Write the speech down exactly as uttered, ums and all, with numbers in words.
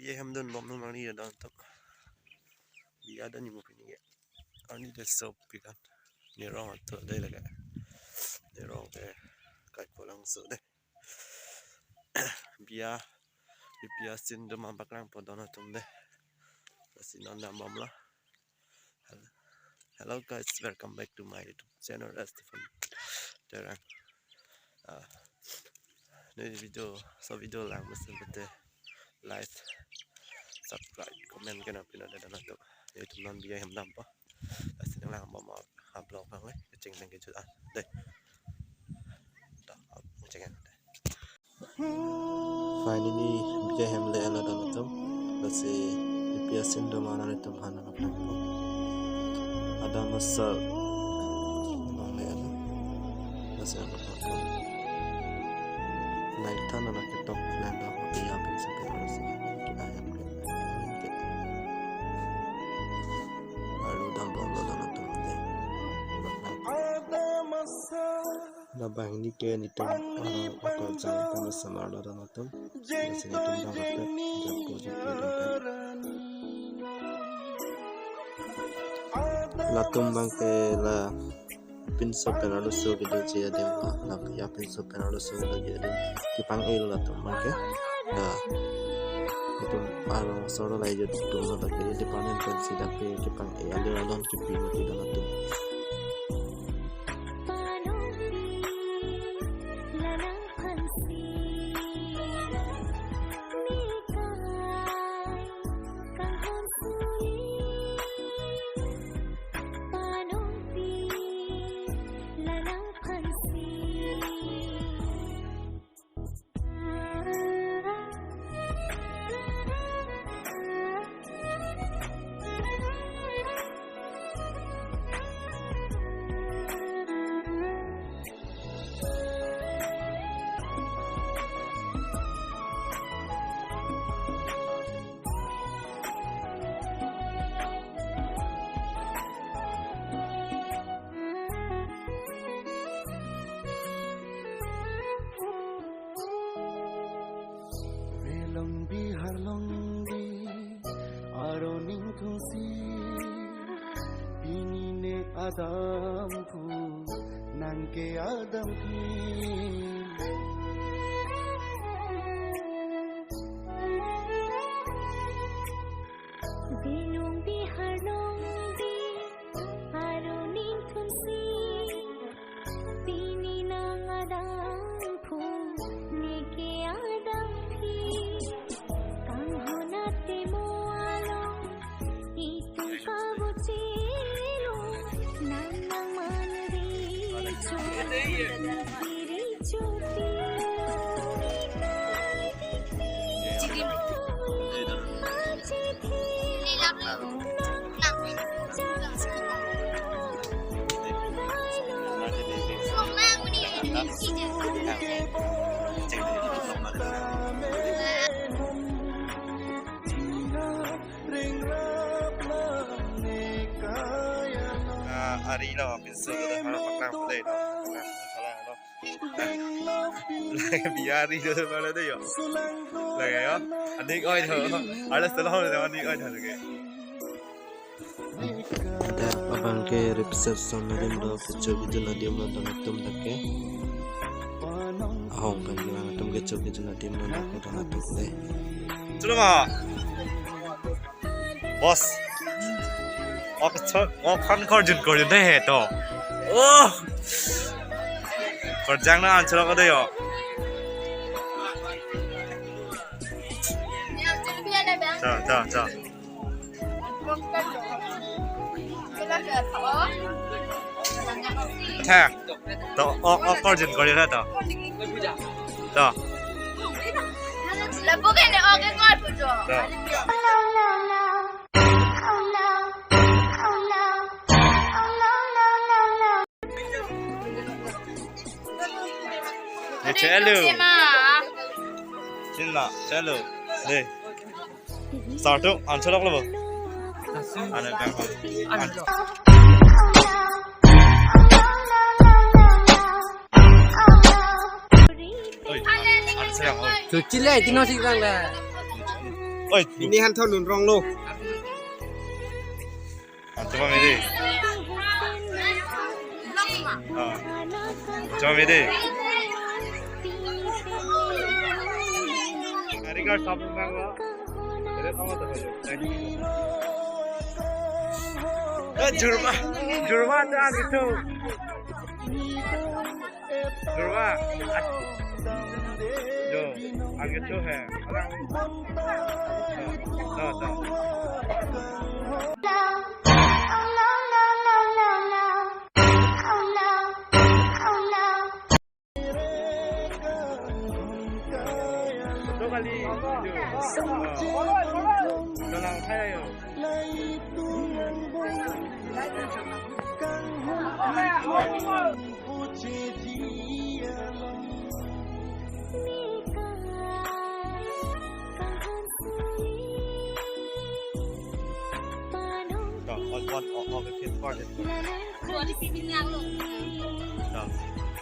Biya hem dun bom nang nangli ya don tok. Biya don ni mo pini ke. Ani de sopi kan. Ni rong ato de lake. Ni rong ke kai pulang so de. Biya, biya sin do ma paklang po don atum de. Lasi non dam bom lo. Hello, hello guys, welcome back to my YouTube channel, Stephen Terang. Ah, neli video, so video lang mesen pete like, subscribe, comment kena pina de don atum. Nelitum non biya hem dam po. Lasi nang lang bom a vlog lang le, kecheng nang kejut an. De. Tok, kecheng an. De. Finally, biya hem le-et lo don atum. Lasi biya sin do ma nanglitum aphan nangpaklang po. Adam asar nang le-et lo. Lasi nangpaklang po. Naik than nang ketok lang do biya pinso ke lasi. Kita hem ke. Alu dam bom lo don atum de. Labang ini ke nelitum, ah, okorjang pen samar lo don atum. Lasi nelitum dam rape, japo japo dam pen. Latum abang ke la pinso pen arloso kedoji adim, ah, la biya pinso pen arloso kedoji adim. Kepang-e lo latum abang ke. Ya. Nelitum arong soro la ejut atum lo lake department pensi dak ke kepang-e alir alon kipi mati don atum. Velong Bihar along di aron ingthungsi, pini ne adam phu nang ke adam phi. Velong Bihar along di aron ingthungsi, pini nang adam phu, ne ke adam phi. Kanghon ate mo along, itum kabuchilo, nang nang manri cho, manri cho pi. Ah, ari lo, pinso lo, haro paklang pulai lo. Salah lo. Lake biya ari do pala do yo. Lake yo. Aning oi do. Ala salah lo aning oi do lake. Dak abang ke reception adim lo, kecho kejun adim lo don atum dak ke. Ahong pen abang atum kecho kejun adim lo dak ke don atum le. Chulo ma. Boss. Ok, so, ok, phan korjun korjun dei he to. Oh. Korjang na answer ko dei yo. Cha, cha, cha. Tha. To, ok, ok, korjun korjun na to. To. Lapu ke ne ok, ok, korjun. To. Ye chalo. Chinla, chalo. De. Sartu, answer lok lo. Ane bang. Oi, answer yang, oi. Chuchile, tino si kang la. Oi, ini han thon nun rong lo. Ah, cuma midi. Ah, cuma midi. Ringar sabun nang lo. Ada kamu tuh. Eh, jurma, jurma tuh gitu. Jurma. Yo, agak tuh hai. Orang. Tuh, tuh. Tuh kali. Yo. Tuh lang hai yo. Tuh, on, on, on, on, on, on. Tuh.